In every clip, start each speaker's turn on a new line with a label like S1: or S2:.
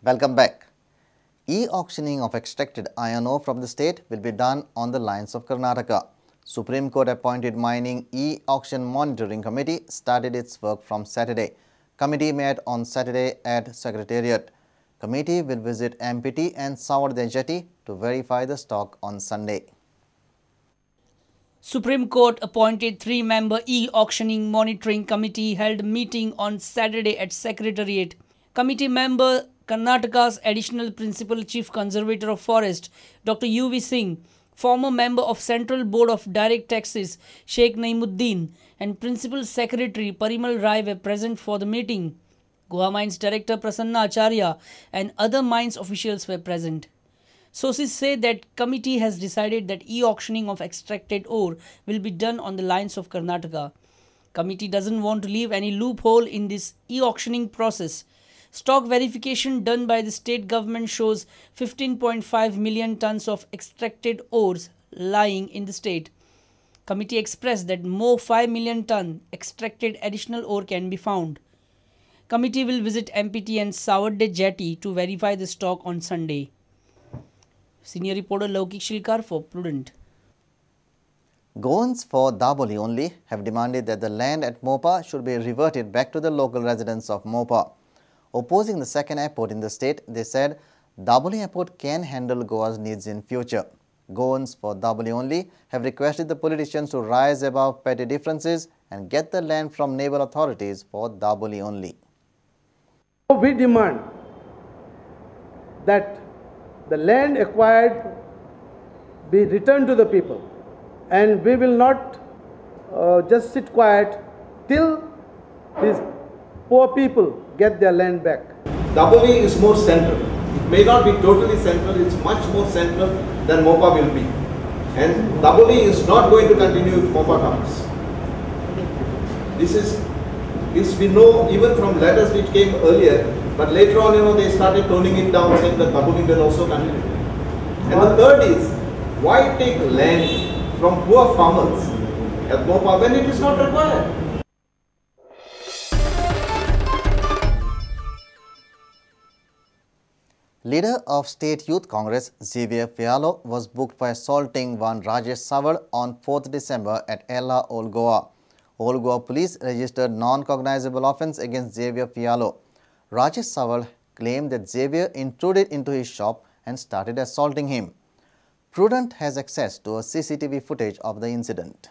S1: Welcome back. E-auctioning of extracted iron ore from the state will be done on the lines of Karnataka. Supreme Court appointed Mining E-Auction Monitoring Committee started its work from Saturday. Committee met on Saturday at Secretariat. Committee will visit MPT and Sawarde Jetty to verify the stock on Sunday.
S2: Supreme Court appointed 3-member E-Auctioning Monitoring Committee held meeting on Saturday at Secretariat. Committee member Karnataka's Additional Principal Chief Conservator of Forest, Dr. U.V. Singh, former member of Central Board of Direct Taxes, Sheikh Naimuddin, and Principal Secretary Parimal Rai were present for the meeting. Goa Mines Director Prasanna Acharya and other mines officials were present. Sources say that committee has decided that e-auctioning of extracted ore will be done on the lines of Karnataka. Committee doesn't want to leave any loophole in this e-auctioning process. Stock verification done by the state government shows 15.5 million tons of extracted ores lying in the state. Committee expressed that more 5 million ton extracted additional ore can be found. Committee will visit MPT and Sawarde Jetty to verify the stock on Sunday. Senior reporter Laukik Shilkar for Prudent.
S1: Goans for Dabolim only have demanded that the land at Mopa should be reverted back to the local residents of Mopa. Opposing the second airport in the state, they said Dabolim Airport can handle Goa's needs in future. Goans for Dabolim only have requested the politicians to rise above petty differences and get the land from naval authorities for Dabolim only.
S3: We demand that the land acquired be returned to the people, and we will not just sit quiet till these poor people get their land back.
S4: Dabolim is more central. It may not be totally central, it's much more central than Mopa will be. And Dabolim is not going to continue if Mopa comes. This we know even from letters which came earlier, but later on, they started toning it down, saying that Dabolim will also continue. And the third is, why take land from poor farmers at Mopa when it is not required?
S1: Leader of State Youth Congress, Xavier Fialho, was booked for assaulting one Rajesh Sawal on 4th December at Ella, Old Goa. Old Goa Police registered non-cognizable offence against Xavier Fialho. Rajesh Sawal claimed that Xavier intruded into his shop and started assaulting him. Prudent has access to a CCTV footage of the incident.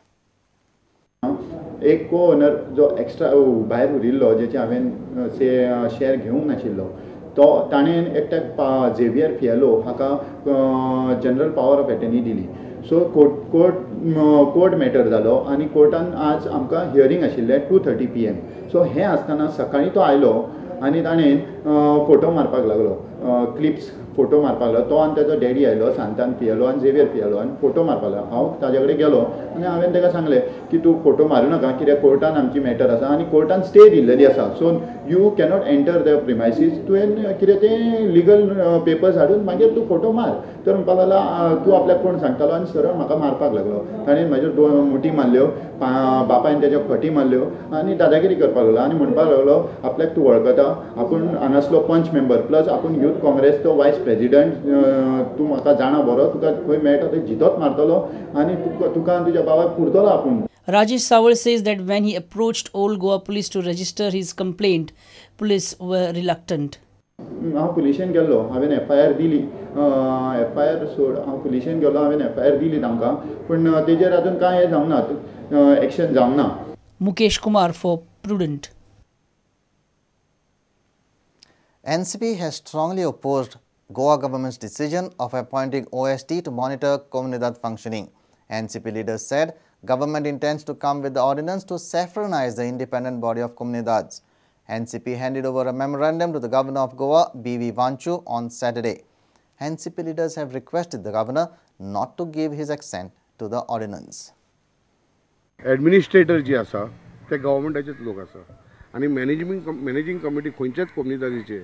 S5: एक को-ओनर जो extra भायर उरिल्लो जेचे हांवें share घेवंक नाशिल्लो तो ताणें एकट्याक झेवियर फियालो हाका जनरल पावर ऑफ एटर्नी दिली. सो कोर्ट मॅटर जालो आनी कोर्टान आज आमकां हियरींग आशिल्लें 2:30 PM. सो हें आसतना सकाळीं तो आयलो आनी ताणें फोटो मारपाक लागलो, क्लिप्स फोटो मारपाक लागलो. तो आनी ताजो डॅडी आयलो, सांतान पियेलो आनी झेवियर पियेलो आनी फोटो मारपाक लागलो. हांव ताजे कडेन गेलो आनी हांवें ताका सांगलें की तूं फोटो मारूं नाका, कित्याक कोर्टान आमची मॅटर आसा आनी कोर्टान स्टे दिल्लेली आसा, so you cannot enter the premises. तुवें कितें तें लिगल पेपर्स हाडून मागीर तूं फोटो मार. तर म्हणपाक लागला तूं आपल्याक कोण सांगतालो आनी सरळ म्हाका मारपाक लागलो. ताणें म्हाज्यो दोन मुठी मारल्यो, बापायन ताज्यो खटी मारल्यो आनी दादागिरी करपाक लागलो आनी म्हणपाक लागलो आपल्याक तूं वळखता, आपूण हांगासलो पंच मेंबर प्लस आपूण यूथ काँग्रेसचो वायस प्रेजिडंट, तूं म्हाका जाणा बरो, तुका खंय मेळटा थंय जितोच मारतलो आनी तुका आनी तुज्या बाबाक पुरतलो आपूण.
S2: Rajesh Sawal says that when he approached Old Goa Police to register his complaint, police were reluctant.
S5: हांव पुलिशेन गेल्लो, हांवें एफ I R दिली, एफ I R सोड, हांव पुलिशेन गेलो, हांवें एफ I R दिली तांकां, पूण तेजेर आजून कांय हें जावंक ना, एक्शन जावंक ना.
S2: Mukesh Kumar for Prudent.
S1: NCP has strongly opposed Goa government's decision of appointing OST to monitor Comunidade functioning. NCP leaders said government intends to come with the ordinance to saffronize the independent body of Comunidades. NCP handed over a memorandum to the governor of Goa, B.V. Wanchu, on Saturday. NCP leaders have requested the governor not to give his assent to the ordinance.
S6: Administrator जी आसा ते गव्हर्मेंटाचेच लोक आसा आनी managing committee खंयच्याच कोमुनिदादीचे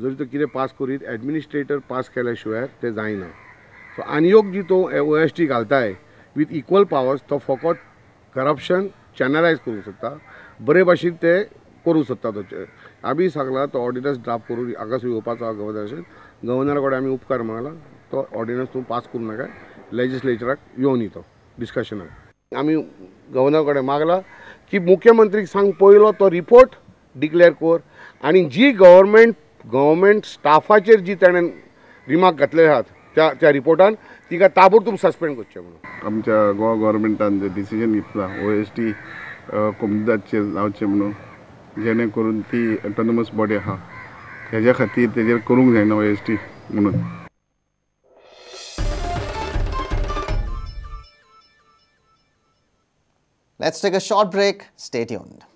S6: जरी तो कितें पास करीत एडमिनिस्ट्रेटर पास केल्या शिवाय ते जायना. सो आनी एक जी तो ओ एस टी घालताय विथ इक्वल पावर्स तो फकत करप्शन चॅनलायज करूंक शकता, बरे भाशेन ते करूंक सोदता तो. आमी सांगला तो ऑर्डिनन्स ड्राफ्ट करून हांगासर येवपाचो आहा गव्हर्नराचेर. गव्हर्नरा कडेन आमी उपकार मागला तो ऑर्डिनन्स तूं पास करूं नाका, लेजिस्लेचराक येवन तो डिस्कशनाक. आमी गव्हर्नरा कडेन मागला की मुख्यमंत्रीक सांग पयलो तो रिपोर्ट डिक्लेअर कर आनी जी गव्हर्मेंट स्टाफाचेर जी ताणें रिमार्क घातले आहात त्या रिपोर्टान तिका ताबडतोब सस्पेंड करचें म्हणून.
S7: आमच्या गोवा गव्हर्मेंटान जे डिसिजन घेतला OSD कोमुनिदादचेर लावचें म्हणून, जेणे करून ती ऑटोनॉमस बॉडी आहा हेज्या खातीर तेजेर करूंक जायना OSD म्हणून.
S1: Let's take a short break. Stay tuned.